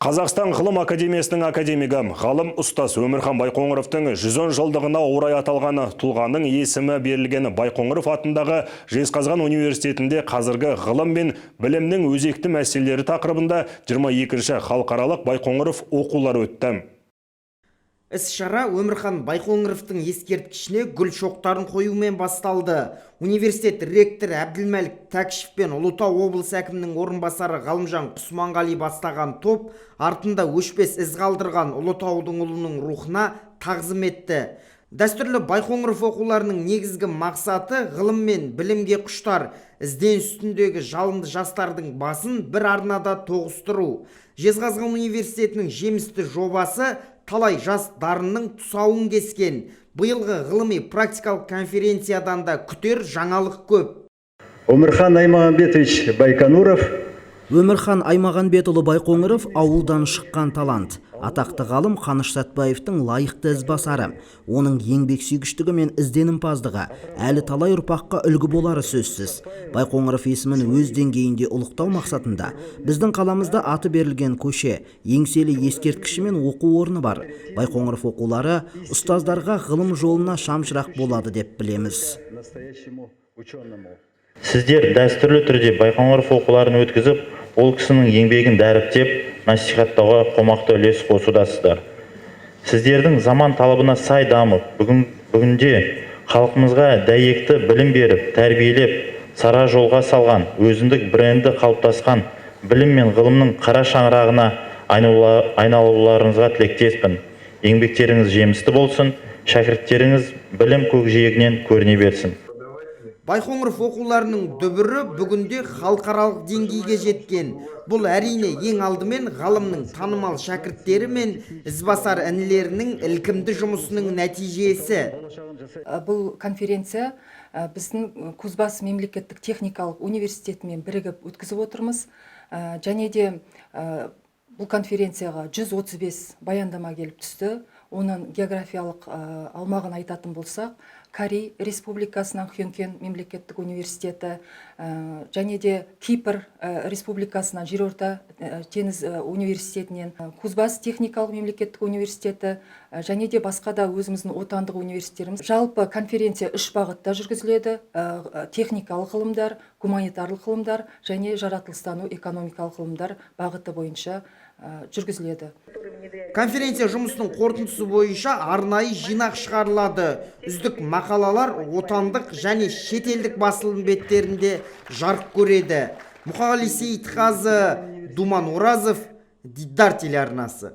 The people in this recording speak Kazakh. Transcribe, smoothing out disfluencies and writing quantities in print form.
Қазақстан Ғылым Академиясының академигі, ғалым ұстаз Өмірхан Байқоңыровтың 110 жылдығына орай аталған тұлғаның есімі берілген Байқоңыров атындағы Жезқазған университетінде қазіргі ғылым мен білімнің өзекті мәселелері тақырыбында 22-ші халықаралық Байқоңыров оқулары өтті. Іс-шара Өмірхан Байқоңыровтың ескерткішіне гүл шоқтарын қоюмен басталды. Университет ректоры Әбділмәлік Тәкішев пен Ұлытау облысы әкімінің орынбасары Ғалымжан Құсманғали бастаған топ артында өшпес із қалдырған Ұлытаудың ұлының рухына тағзым етті. Дәстүрлі Байқоңыров оқуларының негізгі мақсаты – ғылым мен білімге құштар, ізденіс үстіндегі жалынды жастардың басын бір арнада тоғыстыру. Жезқазған университетінің жемісті жобасы талай жас дарынның тұсауын кескен. Биылғы ғылыми практикалық конференциядан да күтер жаңалық көп. Омирхан Аймагамбетович Байконуров. Өмірхан Аймағамбетұлы Байқоңыров – ауылдан шыққан талант. Атақты ғалым Қаныш Сәтбаевтың лайықты ізбасары. Оның еңбексүйгіштігі мен ізденімпаздығы әлі талай ұрпаққа үлгі болары сөзсіз. Байқоңыров есімін өз деңгейінде ұлықтау мақсатында біздің қаламызда аты берілген көше, еңселі ескерткіші мен оқу орны бар. Байқоңыров оқулары ұстаздарға ғылым жолына шамшырақ болады деп білеміз. Настоящему ученому. Сіздер дәстүрлі түрде Байқоңыров оқуларын өткізіп, ол кісінің еңбегін дәріптеп, насихаттауға қомақты үлес қосудасыздар. Сіздердің заман талабына сай дамып, бүгінде халқымызға дәйекті білім беріп, тәрбиелеп, сара жолға салған, өзіндік бренді қалыптасқан білім мен ғылымның қара шаңырағына айналуларыңызға тілектеспін. Еңбектеріңіз жемісті болсын, шәкірттеріңіз білім көкжиегінен көріне берсін. Байқоңыров оқуларының дүбірі бүгінде халықаралық деңгейге жеткен. Бұл, әрине, ең алдымен ғалымның танымал шәкірттері мен ізбасар інілерінің ілкімді жұмысының нәтижесі. Бұл конференция біздің Кузбасс мемлекеттік техникалық университетімен бірігіп өткізіп отырмыз. Және де бұл конференцияға 135 баяндама келіп түсті. Оның географиялық аумағын айтатын болсақ, Корей Республикасынан Хёнкён мемлекеттік университеті және де Кипр Республикасынан Жерорта теңіз университетінен, Кузбасс техникалық мемлекеттік университеті және де басқа да өзіміздің отандық университеттеріміз. Жалпы конференция үш бағытта жүргізіледі: техникалық ғылымдар, гуманитарлық ғылымдар және жаратылыстану экономикалық ғылымдар бағыты бойынша жүргізіледі. Конференция жұмысының қорытындысы бойынша арнайы жинақ шығарылады. Үздік мақалалар отандық және шетелдік басылым беттерінде жарық көреді. Мұқағали Сейітқазы, Думан Оразов, Дидар телеарнасы.